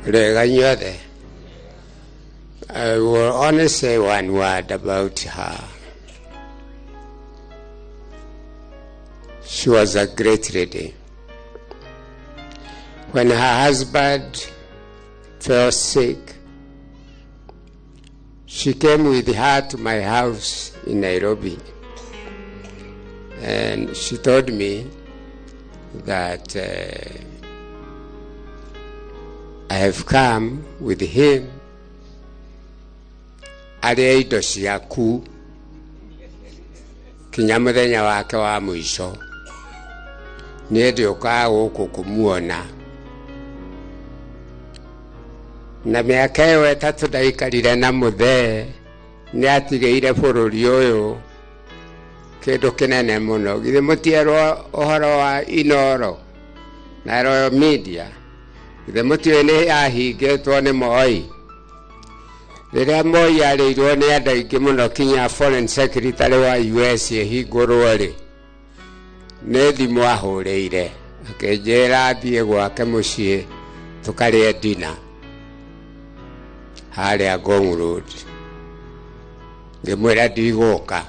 Rega inyuothe. I will only say one word about her. She was a great lady. When her husband fell sick, she came with her to my house in Nairobi. And she told me that I have come with him arĩe indo ciaku kinya mũthenya wake wa mũico. Niĩ ndĩũkaga gũkũ kũmuona. Na mĩaka ĩyo 3 ndaikarire na mũthee, nĩ atigĩire bũrũri ũyũ kĩndũ kĩnene mũno. Githĩ mũtierwo ũhoro wa Inoro na Royal Media? Githĩ mũtiũĩ nĩ yahingĩtwo nĩ Moi? Rĩrĩa Moi arĩirwo nĩ andũ aingĩ mũno kinya foreign secretary wa US ĩhingũrwo rĩ, nĩ thimũ ahũrĩire akĩnjĩra thiĩ gwake mũciĩ tũkarĩe dinner harĩa Ngong Road. Ngĩmwĩra ndigũka.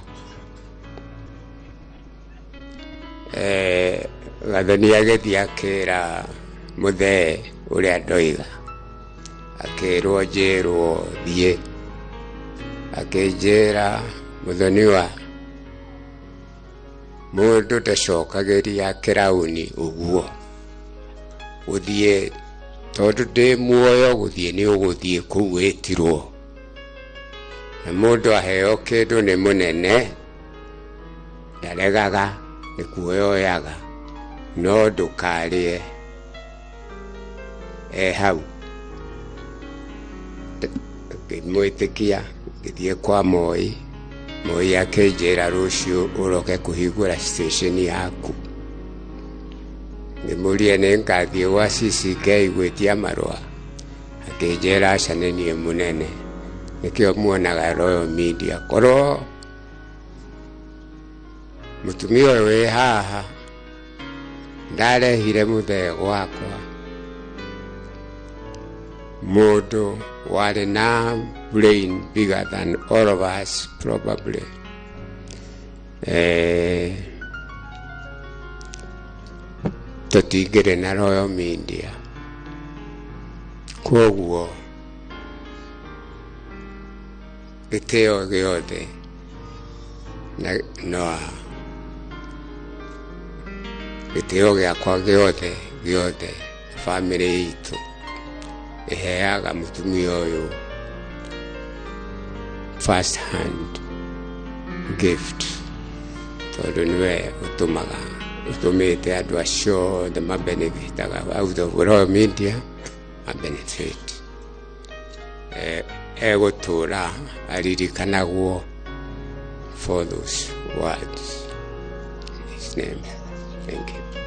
Gathoni agĩthiĩ akĩra mũthee ũrĩa ndoiga, akĩrwo njĩrwo thiĩ, akĩnjĩra mũthoniwa, mũndũ ndacokagĩria kĩrauni ũguo, gũthiĩ tondũ ndĩ muoyo, gũthiĩ nĩ ũgũthiĩ kũu wĩtirwo. Na mũndũ aheo kĩndũ nĩ mũnene ndaregaga, nĩ kuoya oyaga, no ndũkarĩe e hau. Ngĩmwĩtĩkia, ngĩthiĩ kwa Moi. Moi akĩnjĩra rũciũ ũroke kũhingũra station yaku. Ngĩmũria nĩ ngathiĩ gwa CCK gwĩtia marũa, akĩnjĩra aca nĩ niĩ mũnene. Nĩkĩo muonaga Royal Media. Korwo mũtumia ũyũ wĩ haha ndarehire mũthee gwakwa, mũndũ warĩ na brain bigger than all of us probably. Tũtingĩrĩ na Royal Media. Koguo gĩtĩo gĩothe na no gĩtĩo gĩakwa gĩothe gĩothe family itũ ĩheaga mũtumia ũyũ first hand gift, tondũ nĩwe ũtũmĩte andũ acio othe mabenefitaga out of Royal Media mabenefit. Egũtũra aririkanagwo for those words. In his name. Thank you.